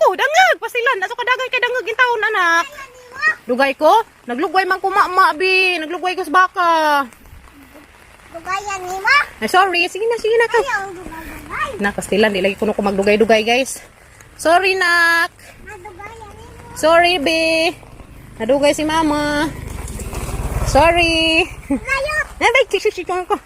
ko, dangag, pasilan. Aso kadagan kay dangag in taon, anak. Lugay ko? Naglugay man ko mama, bi. Naglugay ko sa baka. Dugayan ni mo. Ay, sorry. Sige na ka. Ayaw, dugay-dugay. Nak, pastilan. Di lagi kuno ko magdugay-dugay, guys. Sorry, nak. Dugayan ni mo. Sorry, be. Nadugay si mama. Sorry. Layo. Ay, bay, chik, chik, chik, ko.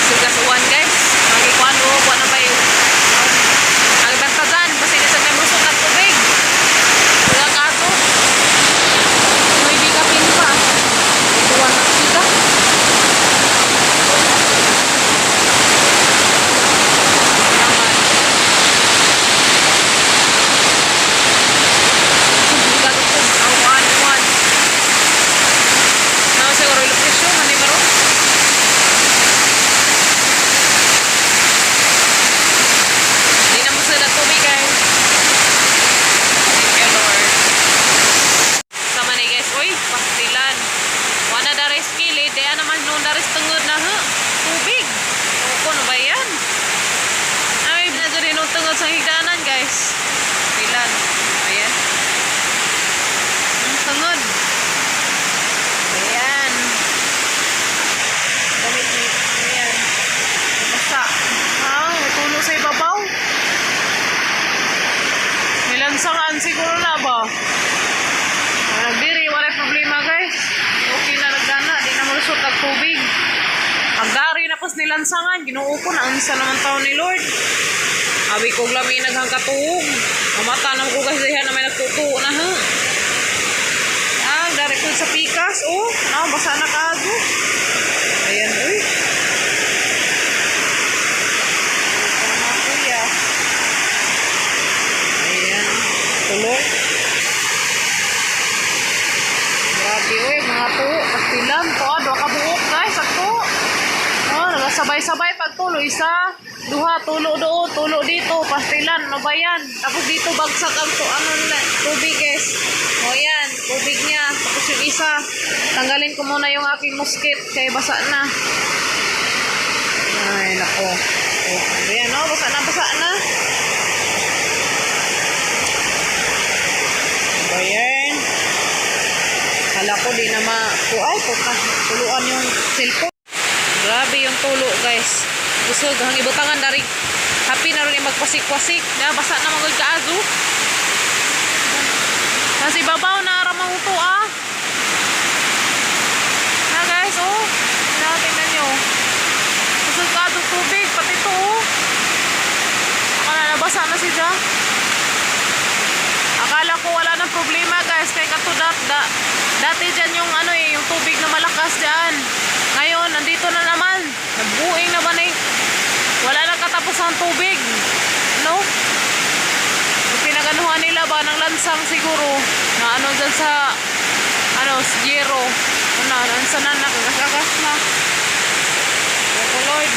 Sugasuan, guys. Magikuan o, kuan na ba yun? Ang bantazan, basta hindi sa tayo ng tubig. Wala ka ato. May di ka pin pa. Kuwan na sila. Tubig. Ko na ba yan? Ay, na rin yung tungod sa higdanan, guys. Pilan. Ayan. Ang tungod. Ayan. Gamit ni. Ayan. Basta. Ah, tulo sa ibabaw. May lansangan siguro na ba? Ah, nagdiri, wala problema, guys. Okay na nagdana. Di na malusot ang tubig. Ang dari na pos nilansangan, Ginoo ko na unsa naman taon ni Lord. Abi ko lami naghang katuog. Mamata naman ko guys diha na may nagtutuo na ha. Ah, dari ko sa pikas oh. Na basa na kaago. Ayan uy. Ito na mga kuya. Ayan. Tulo. Grabe uy, mga tuo. Pastilan to, ah, duha ka buok guys, sakto. Oh, nagasabay-sabay pagtulo. Isa, duha, tulo doon, tulo dito, pastilan, ano ba yan? Tapos dito bagsak ang to, ano, nila, tubig guys. O yan, tubig niya. Tapos yung isa, tanggalin ko muna yung aking musket kay basa na. Ay, nako. Oh, ayan, oh, basa na, basa na. Ano ba yan? Kala ko di na ma... Ay, puta. Tuluan yung cellphone. Grabe yung tulo, guys. Busog, ang ibutangan dari. Happy na rin yung magpasik-wasik. Na, basa na mga kaazo. Nasa ibabaw na ramang uto, ah. Na, guys, oh. Na, tingnan nyo. Busog kaado tubig, pati to, oh. Akala nabasa na si Ja. Akala ko wala nang problema, guys, kay katudat da, dati dyan yung ano eh, yung tubig na malakas dyan. Ngayon, nandito na naman. Nabuing na ba na eh. Wala na katapos ang tubig. No? Yung pinaganuhan nila ba ng lansang siguro na ano dyan sa ano, sa Jero. Ano, nansa na, nakagas na. Thank you, Lord.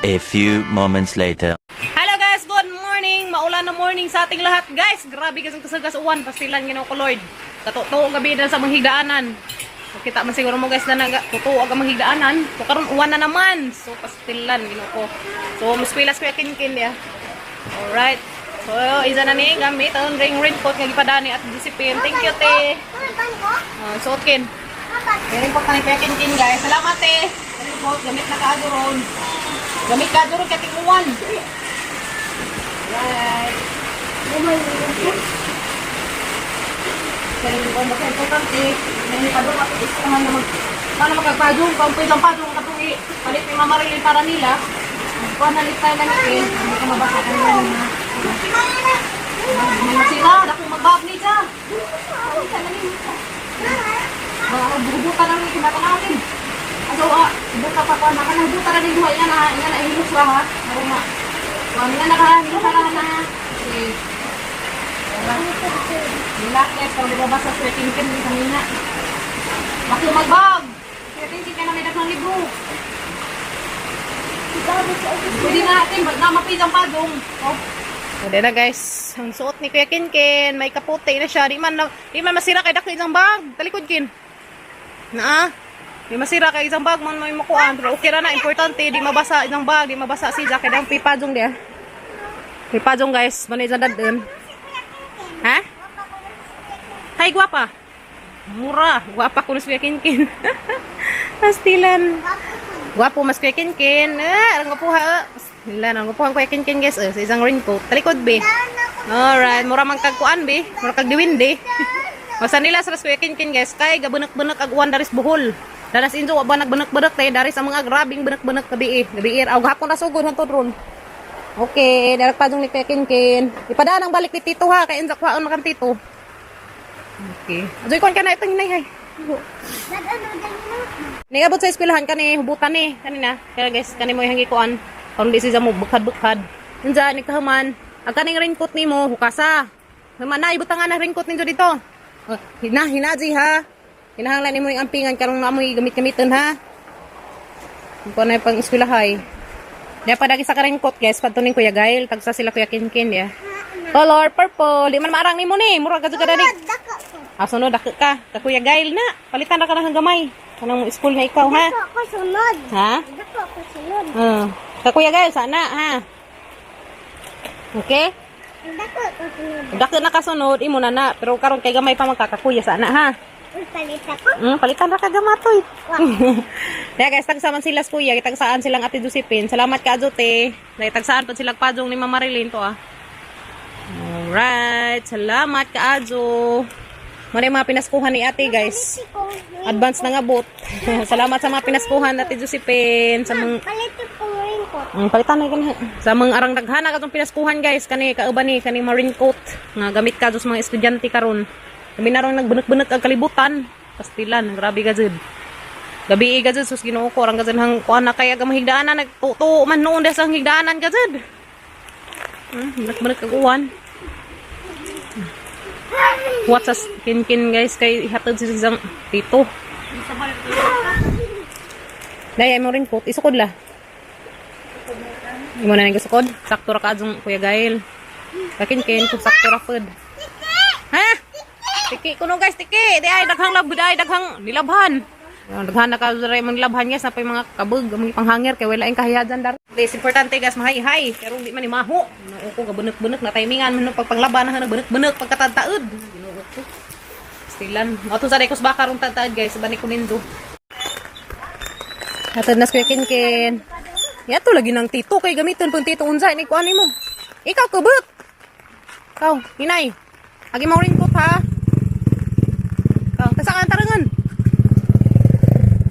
A few moments later. Hello guys, good morning. Maulan na morning sa ating lahat, guys. Grabe kasi kasagas uwan, pastilan Ginoo ko Lord. Katutuo gabi na sa mga higdaanan. So, kita man siguro mo guys na naga tutuo ang mga higdaanan. So karon uwan na naman. So pastilan Ginoo ko. So muskuilas ko kinkin ya. Alright. So isa na ni gamit ang ring raincoat nga gipadani at disipin. Thank you te. Ano ko? Suot kin. Kapat. Raincoat na ni Kuya Kinkin guys. Salamat te. Raincoat gamit na kaado ron. Gamit ka ron kay tinguan. Right. Kaya kung basta importante, may padung at isa naman na mag paano magpagpadung, kung pwede lang padung katugi, palit ni Mama Rilin para nila. Kuha na tayo lang eh, hindi ka mabasa ka nila na. May sila, dako magbag ni siya. Bubuta na rin kinata natin. Aso, ah, buta pa ko, naka nang buta na rin duha, ina na, hilus ra ha. Naruma. Kuha na naka, hilus ra na. Okay. Relax guys, kung di ba basta sweating kin kanina. Bako magbag. Sweating kin ka na may daghang libro. Pwede na natin, na mapidang padong. Oh. Pwede na, guys. Ang suot ni Kuya Kinkin, may kapote na siya. Di man masira kay dako isang bag. Talikod, Kin. Naa. Di masira kay isang bag man may makuan. Pero okay ra na, importante di mabasa isang bag, di mabasa si Jack kay dang pipadjong dia. Pipadjong, guys, mano isang dadun. Ha? Hay gwapa. Mura, gwapa ko si Kuya Kinkin. Pastilan. Gwapo mas Kuya Kinkin. Eh, ang gwapo ha. Pastilan, ang gwapo ang Kuya Kinkin, guys. Eh, sa isang raincoat. Talikod be. Alright, mura man kag kuan be. Mura kag diwindi. Basta nila sa Kuya Kinkin, guys, kay gabunak-bunak ag uwan daris Bohol. Daras injo wa ba nagbunak-bunak tay daris ang mga grabing bunak-bunak gabi eh. Gabi er aw gahapon ra sugod hantod ron. Okay, darak pa ni Kuya Kinkin. Ipadaan ang balik ni Tito ha, kay insa kuhaon man kang Tito. Okay. Ajoy kon ka na itong hinay hay. Nag-ano dali na. Ningabot sa eskwelahan kani hubutan ni kanina. Kaya guys, kani mo yung gikuan. Karon di siya mo bukhad-bukhad. Unsa ni kahuman? Ang kaning raincoat nimo hukasa. Human na ibutangan na raincoat ninyo dito. Oh, hina hinaji ha. Kinahanglan nimo yung ampingan karon na amoy gamit-gamiton ha. Kuan na yung pang eskwelahay. Di pa dagi sa raincoat, guys, padto ning Kuya Gail, tagsa sila Kuya Kinkin ya. Color purple, di man maarang nimo ni, mura ka jud ka dali. Dako ko. Ah, sunod, dako ka. Ka Kuya Gail na. Palitan ra ka na hanggang gamay. Kanang school na ikaw, ha? Dako ko sunod. Ha? Dako ko sunod. Ka Kuya Gail, sana, ha? Okay? Dako ko sunod. Dako na kasunod, imo na na. Pero karon kay gamay pa magkakakuya sana, ha? Uy, palit ako. Palitan ra ka gamatoy. Kaya guys, tagsaman sila sa kuya, tagsaan silang Ate Josephine. Salamat ka, Ajote. Dahil tagsaan pa silang pajong ni Mama Marilyn to, ah. Alright, salamat ka, Ajo. Muna yung mga pinaskuhan ni ate, guys. Advance na nga bot. Salamat sa mga pinaskuhan, Ate Josephine. Sa mga Palit ko raincoat. Palitan na kanha. Sa mga arang daghana katong pinaskuhan, guys, kani kauban ni kani marine coat nga gamit ka sa mga estudyante karon. Kami na ron nagbunak-bunak ang kalibutan. Pastilan, grabe ka jud. Gabi ka jud sus Ginoo ko arang ka jud hang kuan na kay aga mahigdaanan nagtuto man noon dahil sa higdaanan ka jud. Bunak-bunak ang uwan. What sa kinkin, guys, kay ihatod si isang tito. Daya mo rin coat, isukod la. Imo na nang gasukod. Sakto ra ka adjong Kuya Gail. Kakin kin kung sakto ra pud. Ha? Tiki kuno, guys, tiki. Di ay daghang labud ay daghang nilabhan. Yung daghan na ka diri mong nilabhan, guys, napay mga kabog, mga panghanger kay wala ing kahiyadan dar. Please, importante, guys, mahay-hay pero di man ni maho. Ginoo ko gabunek-bunek na timingan man pagpanglaban na bunek-bunek pagkatadtaod. Ginoo ko. Stilan. Ato sa rekos baka rong tadtaod, guys, bani ko nindo. Hatod na si Kuya Kinkin. Yato lagi ng tito kay gamiton pang tito unsa ni kuan nimo. Ikaw kubot. Ikaw, inay. Agi mo raincoat ha. Ikaw, tasa ka ang tarangan.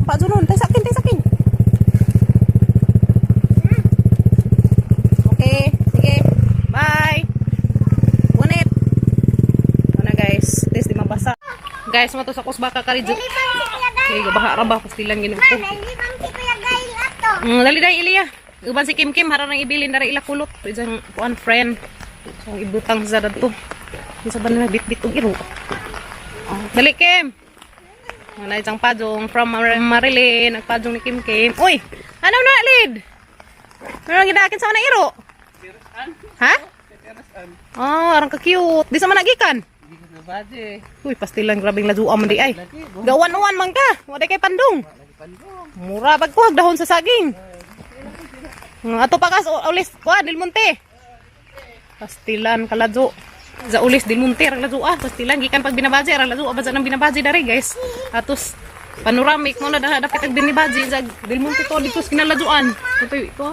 Pa dunon, tasa kin, tasa kin. Okay, sige. Bye. Punit. Ano na, guys, this di mabasa. Guys, mato sa kusbaka karidyo. Nalibang si Kuya Gail. Okay, baha ra ba pastilan ginoo ko. Nalibang si Kuya Gail ato. Dali dai Ilya. Uban si Kim Kim hara nang ibilin dara ila kulot. Isang kuan friend. So ibutang sa dadto. Isa ba nila bitbit og iro? Oh, dali Kim. Wala isang pajong from Marilyn, nagpajong ni Kim Kim. Uy, ano na lid? Ano nang gidakin sa na iro? Ha? Oh, arang ka cute. Di sa man nagikan. Uy, pastilan grabing ladua man di ay. Gawan-uwan man ka. Wala kay pandong. Mura pagkuhag dahon sa saging. Ato pa kas ulis kuan Del Monte. Pastilan kaladyo. Sa ulis Del Monte rang ladyo ah. Pastilan gikan pag binabaji rang ladyo ba ng binabaji dari, guys. Atos panoramic mo na daha dapit ang binabaji sa Del Monte to dito sa kinaladyoan. Ito ito.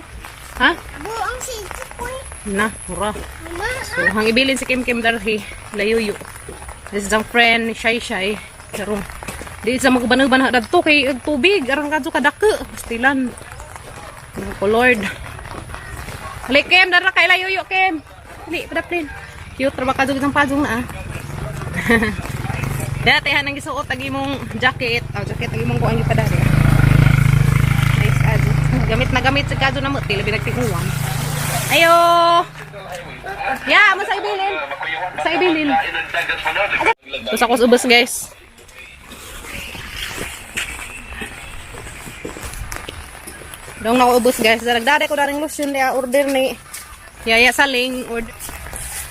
Ha? Buong si Chikoy. Na, mura. Mama. So, hang ibilin si Kim Kim darhi layuyo. This is ang friend ni Shay Shay. Pero di sa magban-ban dadto kay ag tubig arang kadto kadako. Pastilan. Ko Lord. Hali Kim, dara kay layuyo Kim. Hali padaplin. Cute ra ba kadto isang pajong na ah. Dati han ang gisuot ag imong jacket. Oh, jacket ag imong kuan gipadari. Nice adyo. Gamit na gamit sa kadto na mo, labi nagtiguan. Ayo. Ya, mo sa ibilin. Sa ibilin. Tapos ako sa ubos, guys. Dong na ko ubos, guys. Nagdade ko daring lotion niya order ni Yaya Saling order.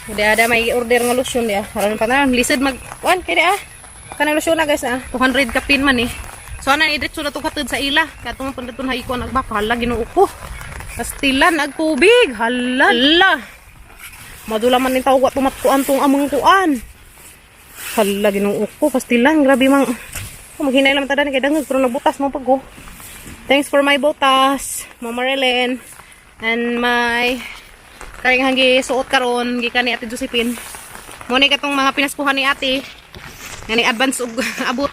Di ada may order nga lotion dia. Aron pa na lisod mag kuan kay ah. Kanang lotion na, guys, ah. 200 kapin man eh. So ana idiretso na tong katud sa ila. Katong pandaton hay ko nagbaka, hala, Ginoo ko. Pastilan ag tubig. Hala. Hala. Madula man ning tawag tumatkuan tong among kuan. Hala, Ginoo ko, pastilan, grabe mang. Oh, maghinay lang ta dani kay dangag pero nagbutas mo pag oh. Thanks for my botas, Mama Marilyn. And my karing hanggi suot karon gikan ni Ate Josephine. Mo ni katong mga pinaskuhan ni Ate. Nga ni advance og abot.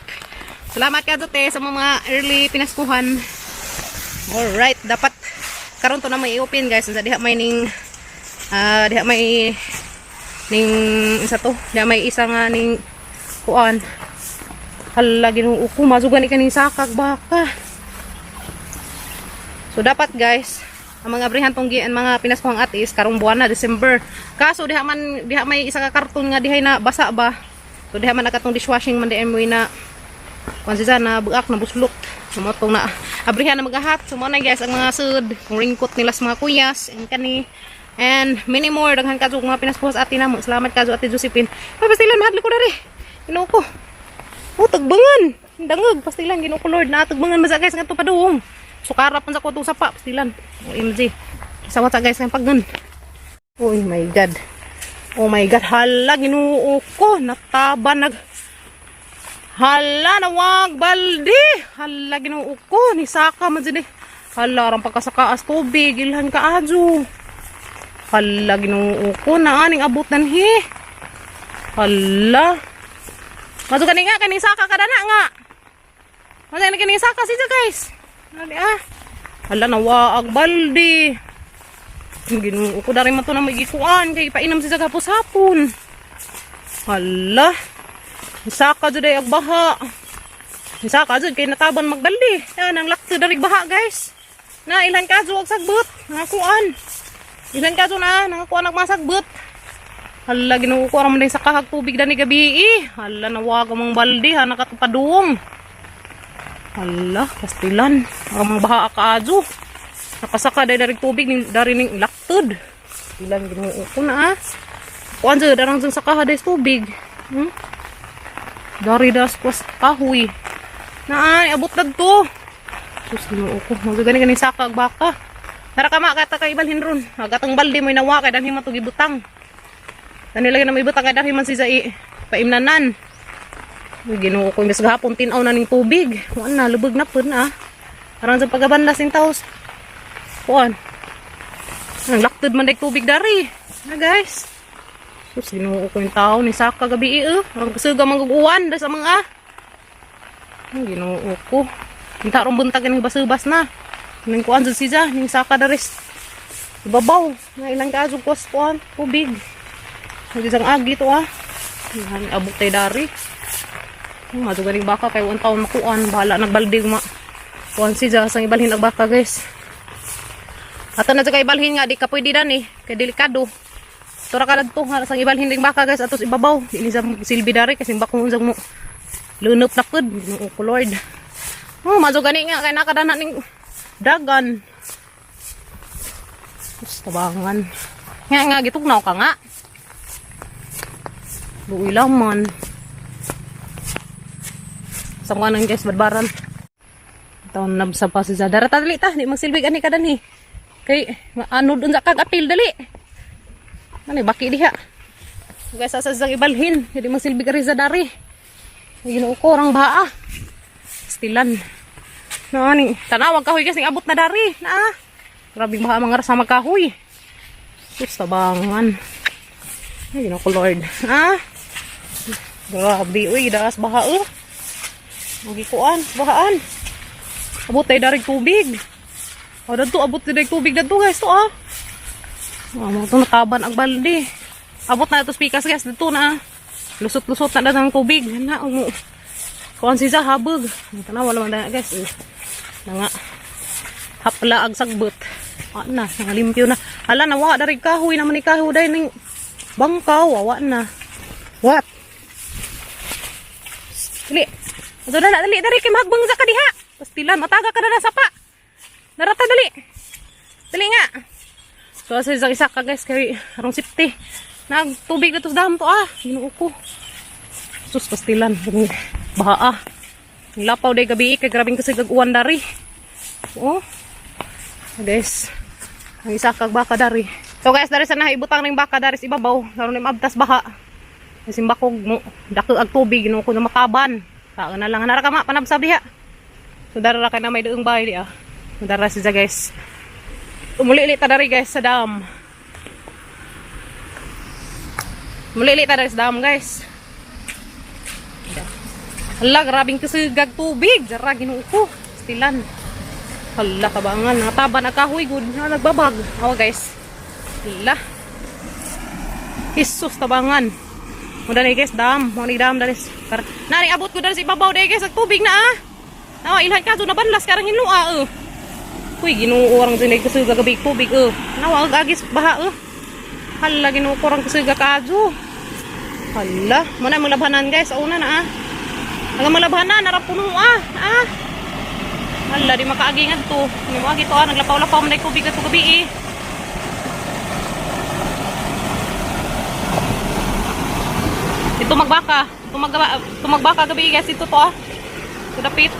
Salamat ka te sa mga early pinaskuhan. Alright, dapat karon to na may i-open, guys. Unsa diha may ning diha may ning isa to, diha may isa nga ning kuan. Hala, Ginoo ko, masugan ni kaning sakag baka. So dapat, guys, ang mga abrihan tong gi ang mga pinaskuhang ate is karong buwan na December. Kaso diha man diha may isa ka karton nga dihay na basa ba. So diha man nakatong dishwashing man diay mo na kuan siya na buak na buslot. So mo tong na abrihan na magahat. So mo na, guys, ang mga sud, kung ringkot nila sa mga kuyas and kani and many more, daghan kadto mga pinaskuhan sa ate namo. Salamat kadto, Ate Josephine. Ay, pastilan, mahadlok ko diri. Ginoo ko. Oh, tagbangan. Dangog, pastilan, Ginoo ko Lord, na tagbangan man sa, guys, nga to padung. Sukara pun sa ko itong sapa, pastilan. OMG. Sawat sa, guys, ang paggan. Oh my God. Oh my God, hala, Ginoo ko, nataba nag. Hala, nawag balde. Hala, Ginoo ko, ni saka man dyan eh. Hala, arang pagkasakaas tubig, ilhan ka adyo. Hala, Ginoo ko, naaning abot nanhi. Hala. Masuk kani nga, kani saka kada na nga. Masuk kani kani saka siya, guys. Ano ah? Hala, nawaag balde. Ginoo ko, dari man to na may gikuan kay painom siya hapos-hapon. Hala. Saka jud ay ag baha. Saka jud kay nataban magbalde. Yan ang lakto dari baha, guys. Na ilan ka og sagbot, nangakuan. Ilan ka na nangakuan ang masagbot. Hala, Ginoo ko, aram man sa kahag tubig dani gabi eh. Hala, nawag ang mga balde ha, nakatupadung. Hala, pastilan. Ang mga baha kaadyo. Nakasaka dahil dari tubig ning dari ning laktod. Pastilan, Ginoo ko na ah. Kuan jud darang sa sakaha dahil tubig. Dari das kwas kahoy. Na ay abot to. Sus, Ginoo ko. Magagani gani saka ag baka. Tara ka ma kata kay ibalhin ron. Agatang balde mo'y nawa kay danhi man to gibutang. Dani lagi na may butang kay danhi man si Zai paimnanan. Uy, Ginoo ko, imbes gahapon tin-aw na ning tubig. Wala na, lubog na pud na. Aron sa pagabandas ning taos. Kuan. Ang laktod man day tubig dari. Na, guys. Sus, Ginoo ko, yung tao ni saka gabi eh. Arang kasuga manguguan da sa mga. Ang Ginoo ko. Hinta rong buntag ning basubas na. Ning kuan jud siya, ning saka daris. Ibabaw, na ilang kaso kuwas kuan, tubig. Hindi isang agi to ah. Yan, abot tay dari. Madto ganing baka kay one taon makuan, bahala nagbalde ma. Kuan siya sang ibalhin ang baka, guys. Ato na sa kay ibalhin nga di ka pwede dan eh, kay delikado. Tura ka to ha sang ibalhin ding baka, guys, atos ibabaw. Di ni sa silbi dari kasi bako unsang mo lunop na pud, Ginoo ko Lord. Oh, madto gani nga kay nakadana ning dagan. Sus, tabangan. Nga nga gitugnaw ka nga. Luoy laman. Sa mga nang, guys, badbaran. Taon nabsa pa si Zadara. Ta, dali ta, di magsilbig ani ka dani. Kay ano dun sa kag apil, dali. Ano baki diha. Guys, asa sa ibalhin, di magsilbig ari sa dari. Ginoo ko, orang baa. Stilan. No, ani tanawag kahoy, guys, ning abot na dari. Na. Grabe baha mga rasa kahoy. Sus, tabangan. Ay, Ginoo ko Lord. Ah. Grabe, uy, daas baha oh. Magikuan, bahaan. Abot tayo dari tubig. O, dadto, abot tayo dari tubig dadto, guys, to ah. Oh, mga to nakaban ang balde. Abot na ito spikas, guys, dito na ah. Lusot-lusot na ng tubig. Na, umu. Kuan siya habog. Tanawa wala man na, guys. Eh. Na nga. Hapla ag sagbot. Ah, na, nangalimpyo na. Hala, nawa dari kahoy naman ni kahoy dahil ning bangkaw, awa na. What? Dali. Ato na, dali, dali kay mahagbang sa kadiha. Pastilan, mataga ka na na sapa. Narata, dali. Dali nga. So sa isang isa ka, guys, kay arong safety. Nagtubig na to sa dam to ah. Ginoo ko. Sus, pastilan. Baha ah. Lapaw day gabi kay grabing kasi uwan dari. Oh. Guys. Ang isa kag baka dari. So guys, dari sa naibutang ning baka dari sa ibabaw. Karon ni maabtas baha. Kasi bakog mo dako ag tubig, Ginoo ko, na mataban. Taan na lang nara ka ma panabsab diha. So dara ra kay na may duong bahay diha. Dara siya, guys. Umuli ta dari, guys, sa dam. Umuli ta dari sa dam, guys. Hala, grabing kasugag tubig. Jara, Ginoo ko. Stilan. Hala, kabangan. Nataban ang kahoy. Good. Na, nagbabag. Oh, guys. Hala. Jesus, tabangan. Muda ni, guys, dam. Mo ni dam dalis. Nari abot ko dalis ibabaw day, guys. Ang tubig na ah. Nawa ilhan kaso nabanlas karang hinua eh. Uy, Ginoo, orang sinay kasuga gabi tubig eh. Nawa agis baha eh. Hala, Ginoo ko, orang kasuga kaadyo. Hala, mo na malabhanan, guys. Una na ah. Ang malabhanan nara puno ah. Ah. Hala, di makaagi ngadto. Ni mo agi to ah, naglapaw-lapaw man day tubig ato gabi eh. Ito magbaka. Ito magbaka gabi, guys. Ito to ah. Ito dapit.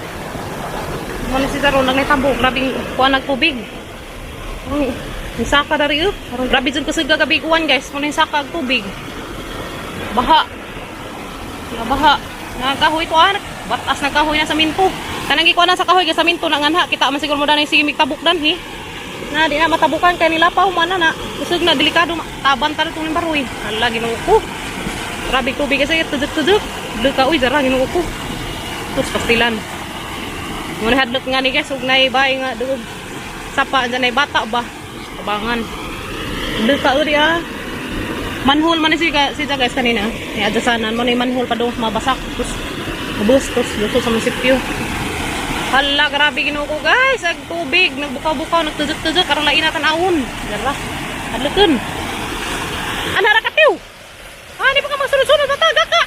Mo na si Zaro nagnatambo. Grabing kuan nagtubig. Ang ang saka dari eh. Parang grabe dyan kasi gagabi kuan, guys. Mo na yung saka ang tubig. Baha. Nga baha. Nagkahoy to ah. Batas nagkahoy na sa minto. Kanang gikuan na sa kahoy sa minto na nganha. Kita man siguro mo danay sige tabok dan hi. Na di na matabukan kay nilapaw man na na. Kusog na delikado taban ta itong baroy. Hala, Ginoo ko. Grabe tubig kasi tuduk-tuduk. Luka uy dara, Ginoo ko. Tus pastilan. Muna hadlok nga ni, guys, ug nay bay nga duog sapa dyan ay bata ba. Tabangan. Luka uy ah. Manhole man ni siya, siya, guys, kanina. Ni adyasanan mo ni manhole pa doon mabasak. Tus ubos tus luto sa munisipyo. Hala, grabe, Ginoo ko, guys. Ag tubig, nagbukaw-bukaw, nagtuduk-tuduk, karon lain na tan-awon. Dara. Hadlokon. Anara katiw. Ah, di pa ka magsunod-sunod mataga ka.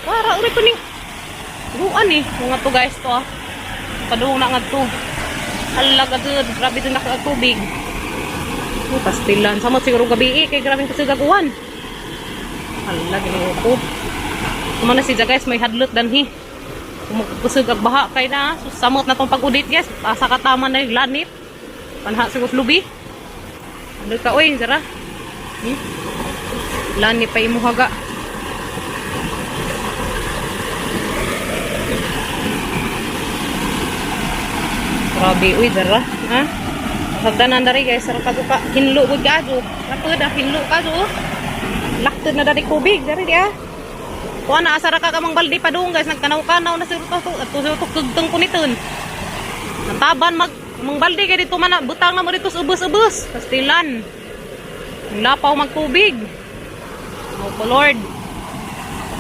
Para uri ko ning buan eh. Nga to, guys, to ah. Padung na nga to. Hala gud, grabe din naka tubig. Oh, pastilan. Samot siguro gabi eh, kay grabe kasi gaguan. Hala, Ginoo ko. Kumo na siya, guys, may hadlot danhi. Kusog ag baha kay na. So, samot na tong pag-udit, guys. Asa katama na yung lanit. Panha siguro lubi. Ano ka oy, zara? Lanit pa imuhaga. Grabe, uy, dara. Ha? Hagdanan dari, guys, sarap ka ka. Hinlo gud kaso. Napud ah, hinlo kaso. Laktod na dari tubig, dari di ah. Kuha na asara ka kamang balde pa doon, guys, nagkanaw-kanaw na siguro to ato siguro to kugtong kuniton. Nataban mag mang balde kay dito man na, butang na mo dito sa ubos-ubos. Pastilan. Ang lapaw magtubig. Oh, ko Lord.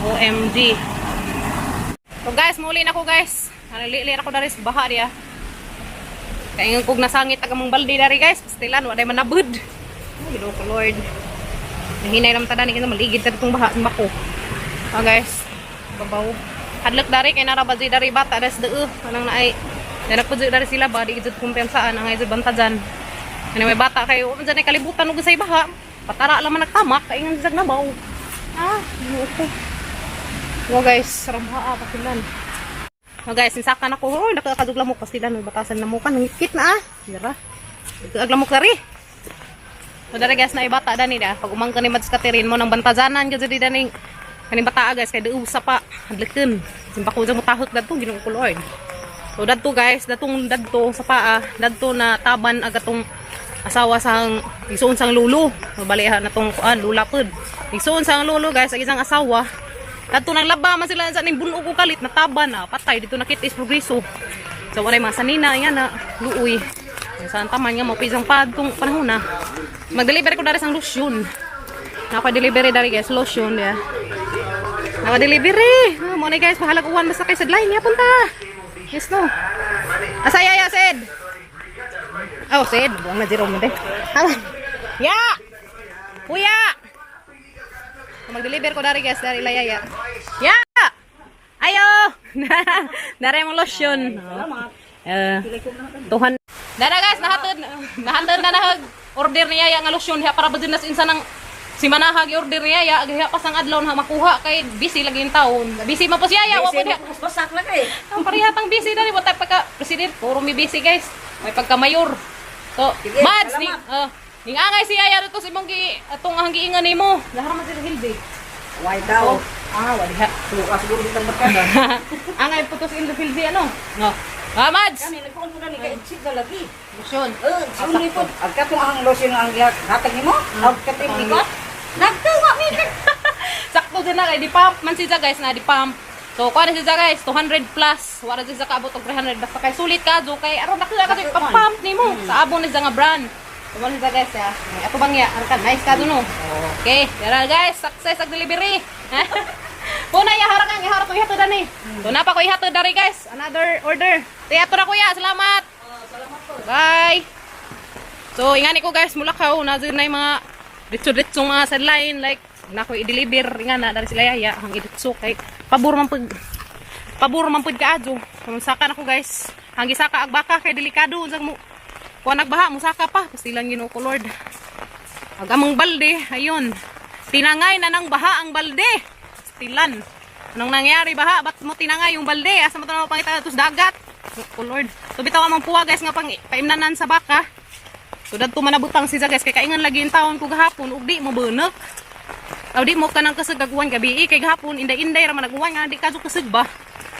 OMG. So guys, muli na ko, guys. Nalili ako dari sa baha diya. Kaya kog nasangit ag among balde dari, guys. Pastilan, wa day manabud. Oh, Ginoo ko Lord. Nahinay naman tada ni kina maligid ta ditong baha bako. Oh guys, babaw. Hadlok dari kay nara ba dari bata das deu anang naay. Nanak po dari sila ba di gid kumpiyansaan ang ay bantajan. Ano may bata kayo, man ay kalibutan og say baha. Patara lang man nagtamak kay ngan jag nabaw. Ah, Ginoo ko. Oh guys, ramha pastilan. Oh guys, sinsakan ako. Oh, nakakadug lamok pastilan, may batasan na mukan, nangikit na ah. Dira. Ag lamok dari. So dara, guys, na ibata dani da. Pag umangka ni Mads Katerin mo nang bantazanan gyud di dani kaning bata, guys, kay duog sa pa hadlokon. Simba ko mo tahot dadto, Ginoo ko Lord. So dadto, guys, datong dadto sa paa, dadto na taban ag atong asawa sang igsuon sang lulo. So, bali ha na tong kuan lula pud. Igsuon sang lulo, guys, ang isang asawa. Dadto naglaba man sila sa ning bunog ko kalit nataban na patay dito nakita is progreso. So walay mga sanina nga na luoy. Sa taman nga mo pisang padtong panahon na. Mag-deliver ko dari sang lotion. Naka-delivery dari, guys, lotion ya. Naka-delivery. Oh, mo na, guys, bahalag uwan basta kay sadline niya punta. Yes no. Asaya ya Sed. Oh, Sed, buang na Jerome de. Ya. Kuya. Mag-deliver ko dari, guys, dari layaya. Ya. Ayo. Dari mo lotion. Tuhan. Dara, guys, nahatod nahatod na nahag order niya ya nga lotion diha para ba din nas insa ng Si Manaha gi-order niya ya, gahiya pa sang adlaw na makuha kay busy lagi yung taon. Busy man po siya ya, wa po diha. Basak lang eh. Ang parehatang busy dali wa tay pagka president, puro mi busy, guys. May pagka mayor. So, Sige, Mads ni salamat. ning angay siya ya dito sa imong gi atong ang giingan nimo. Lahar man sila hilbi. Why daw? Ah, wa diha. Suka siguro ditang barkada. Angay putos in the hilbi ano? No. Ah, Mads. Kani nagkuon mo gani kay chip na lagi. Lotion. Eh, suni po. Ang katong ang lotion ang hatag nimo, ang katong ikot. Nagtuwa mi. Sakto din na kay di pump man siya, guys, na di pump. So kuha na siya, guys, 200 plus. Wala siya kaabot og 300 basta kay sulit ka do kay aron nakita ka do pump nimo sa abon ni siya nga brand. So wala siya, guys, ya. Ay, ato bang ya arkan nice ka do no. Okay, dara guys, success ag delivery. Puna ya harak ang iharap ko ihatod ani. So napa ko ihatod dari, guys. Another order. Tiyato na, kuya, salamat. Bye. So, ingani ko, guys, mulakaw na na yung mga ditso-ditso mga sideline like na ko i-deliver nga na dari sila yaya ang iditso kay pabor man pud kaadyo. So, saka na ko, guys. Ang gisaka ag baka kay delikado unsang mo kuan nagbaha musaka pa pasilang Ginoo ko Lord. Ag among balde ayun. Tinangay na ng baha ang balde. Stilan. Anong nangyari baha? Ba't mo tinangay yung balde? Asa mo ito na mapangita sa dagat? Oh Lord. So bitaw among puwa, guys, nga pang paimnanan sa baka. So dadto manabutang si guys kay kaingan lagi yung taon ko gahapon ug di mo bunak. Aw di mo kanang kasag aguan gabi eh, kay gahapon inday-inday ra man aguan nga di kadto kasag ba.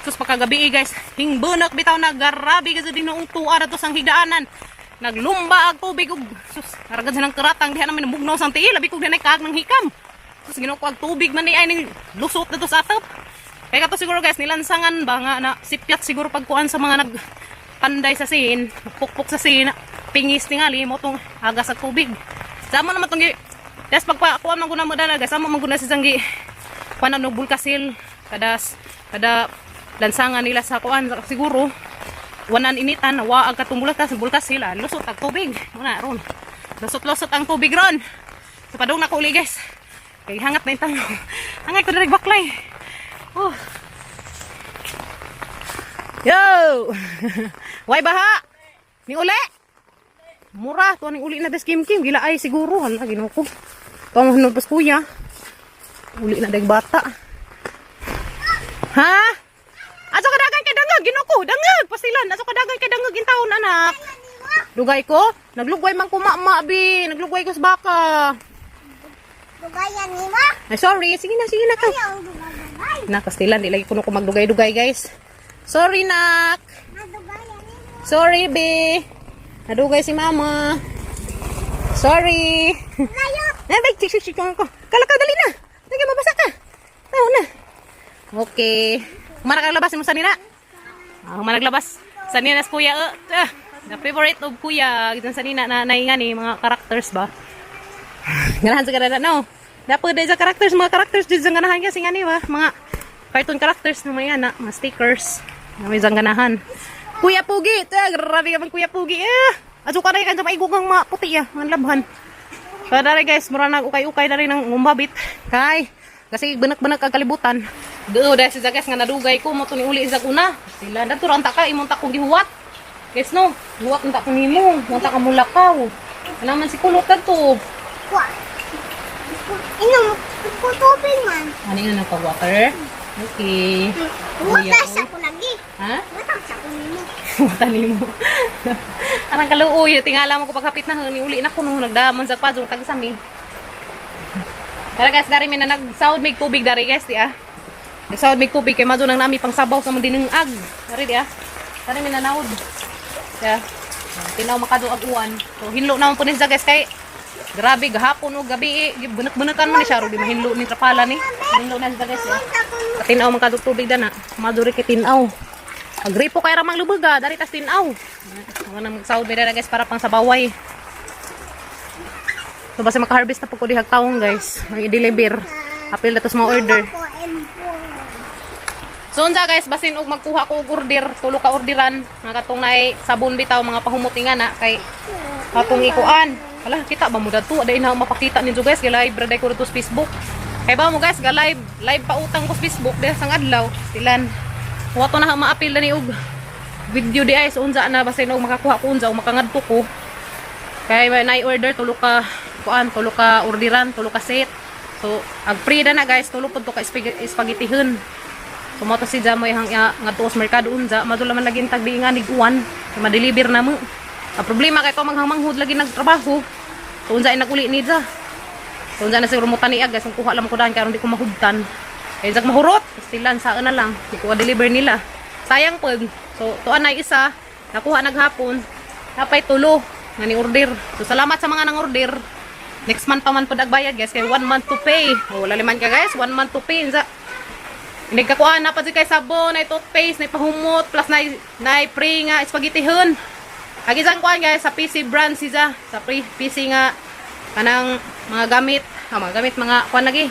Sus pagkagabi eh, guys, hing bunak bitaw na garabi kasi din noong tuwa ra to sang higdaanan. Naglumba ag tubig ug sus aragad sa nang karatang diha namin mugnaw sang tiil labi kog dinay kaag ng hikam. Sus Ginoo ko ag tubig man ni ay ning lusot na to sa atop. Kaya kato siguro, guys, nilansangan ba nga na sipyat siguro pagkuan sa mga nag panday sa sin, pukpok sa sin, pingis tingali mo tong agas sa tubig. Sama naman tong Das pagpakuan man guna mo dala, guys, sama man guna si sanggi kuan ano bulkasil kada lansangan nila sa kuan siguro wanan initan wa ang katong bulkas bulkasil ah, lusot ang tubig muna ron. Lusot-lusot ang tubig ron. So padung na ko uli, guys. Kay hangat na intang. Hangay ko direk baklay. Oh. Yo! Way baha! Ning uli! Mura, tuwa ning uli na des Kim Kim. Gila ay siguro. Hala, Ginoo ko. Tuwa mo pas kuya. Uli na dag bata. Ha? Aso ka dagan kay dangag, Ginoo ko. Dangag, pasilan. Aso ka dagan kay dangag intawon, anak. Lugay ko? Naglugway man ko ma bi. Naglugway ko sa baka. Dugayan nimo. Ay, sorry. Sige na ka. Ayaw dugay. Na, pastilan. Di lagi kuno ko magdugay-dugay, guys. Sorry, nak. Nadugayan nimo. Sorry, be. Nadugay si mama. Sorry. Layo. Ay, bay, chik, chik, chik, ko. Kalakaw, dali na. Lagi, mabasa ka. Tao na. Okay. Humana ka labas mo sa nina. Ah, humana labas. Sa nina kuya. The favorite of kuya. Gitang sa nina na nainga ni mga characters ba. Ganahan sa kanana, no? Dapat dahil sa characters, mga characters dito sa ganahan kasi nga ni ba? Mga cartoon characters na may ana, mga stickers. Na may isang ganahan. Kuya Pugi! Ah, grabe ka man Kuya Pugi. Ah! Aso ka na kan sa maigog ang mga puti ah, mga labhan. Kaya dari, guys, mura nag ukay-ukay na rin ang umbabit. Kay, kasi banak-banak ang kalibutan. Doo, dahil si guys nga nadugay ko, mo to ni uli sa una. Sila, dadto ra ta ka, imong ta kong gihuwat. Guys, no, huwat unta ko nimo, unta ka mulakaw. Ano man si kulot kadto. Wa. Inom ko tubig man. Ano nga nagpa-water? Okay. Wata sa ko lagi. Ha? Wata sa ko nimo. Wata nimo. Arang kaluoy, tingala mo ko paghapit na ni uli na ko nung nagdamon sa padung tagsami. Tara guys, dari mi na nagsaud mig tubig dari, guys, di ah. Nagsaud mig tubig kay madto nang nami pang sabaw sa mga dinungag. Dari di ah. Dari mi nanaod. Ya. Tinaw makado ag uwan. So hinlo naman po ni siya, guys, kay grabe gahapon o gabi eh. Bunak-bunakan man ni siya ro di mahinlo ni trapala ni. Hinlo na siya, guys. Eh. Wata ko Tinaw man kadto tubig dana. Maduri kay tinaw. Agripo kay ramang lubaga, dari tas tinaw. Mga nang magsaud mi dara, guys, para pang sabaway. So basta maka-harvest na po ko dihag taong, guys. Ang i-deliver. Apil na to sa mga order. ko empo. So unsa, guys, basin og magkuha ko og order, tulo ka orderan, mga katong naay sabon bitaw mga pahumot nga na kay katong ikuan. Hala, kita ba mo dadto? Dai na mapakita ninyo, guys, ga live ra ko dito sa Facebook. Kay ba mo, guys, ga live live pa utang ko sa Facebook dahil sang adlaw. Silan. Wa to na maapil na ni og video di ay so unsa na basin og makakuha ko unsa og makangadto ko. Kay may nay order tulo ka kuan, tulo ka orderan, tulo ka set. So ag free na na guys, tulo pud to ka spagettihon. So mo to si Jamoy hang ya, nga tuos merkado unja, madula man lagi tagdi nga niguan, so ma-deliver na mo. Ang problema kay to manghang manghud lagi nagtrabaho. So unsa ay naguli ni Ja. So unsa na siguro mo taniag guys, kung kuha lang ko daan karon di ko mahubtan. Kay jag mahurot, stilan sa na lang, di ko deliver nila. Sayang pud. So tuan na isa, nakuha naghapon, napay tulo nga ni order. So salamat sa mga nang order. Next month pa man pud agbayad guys, kay one month to pay. Oh, wala liman ka guys, one month to pay. Unsa nagkakuha na pa kay sabon, na toothpaste, na pahumot, plus na na pre nga spagettihon. Ag isang kuan guys sa PC brand siya, sa pre PC nga kanang mga gamit, mga gamit mga kuan lagi.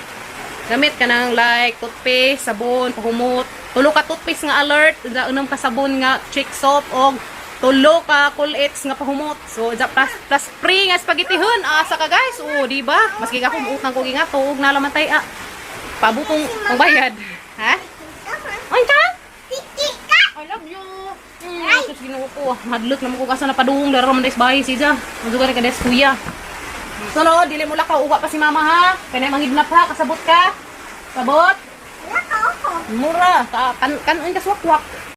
Gamit kanang like toothpaste, sabon, pahumot, tulo ka toothpaste nga Alert, unsa unom ka sabon nga Chick soap og tulo ka Cool It's nga pahumot. So unsa plus plus pre nga spagettihon. Asa ka guys? Oh, di ba? Maski ako muutang ko nga tuog na laman tay ah. Pabutong ang bayad. Ha? Ay, ka? Tiki ka. I love you. Ay. Sus, Ginoo ko. Hadlok naman ko kasa napadung. Dara man des bahay siya. Mazugan ka des kuya. So, no, dili mo lakaw. Uwa pa si mama ha. Kaya na mangidnap ha. Kasabot ka. Sabot. Wala ka ako. Mura. Ka, kan, kan, kan, kaswakwak.